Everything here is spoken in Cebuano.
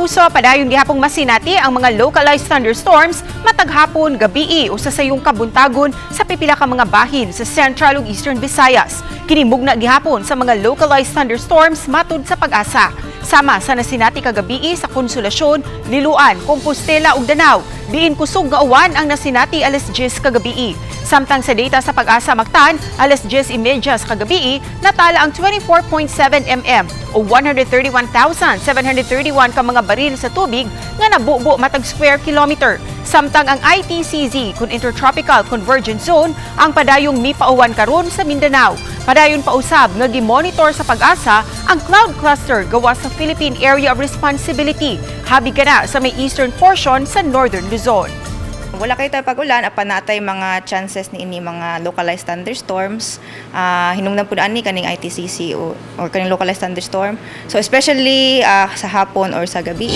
Kapuso, padayon gihapong masinati ang mga localized thunderstorms matag hapon, gabii o sa sayong kabuntagon sa pipila ka mga bahin sa Central ug Eastern Visayas. Kini mugna gihapon sa mga localized thunderstorms matud sa PAGASA. Sama sa nasinati kagabii sa Consolacion, Liloan, Compostela ug Danao, diin kusog nga uwan ang nasinati alas 10 kagabii. Samtang sa data sa PAGASA Mactan, alas 10:30 sa kagabii, natala ang 24.7 mm o 131,731 ka mga baril sa tubig nga nabubo matag square kilometer. Samtang ang ITCZ kun Intertropical Convergence Zone ang padayong mipauwan karon sa Mindanao. Padayon pausab nga gimonitor sa PAGASA ang cloud cluster gawas sa Philippine Area of Responsibility, habi kana sa may eastern portion sa Northern Luzon. Wala kay tayo pag-ulan, apan natay mga chances ni ini mga localized thunderstorms. Hinungdan pud ani kaning ITCZ o or kaning localized thunderstorm. So especially sa hapon or sa gabi.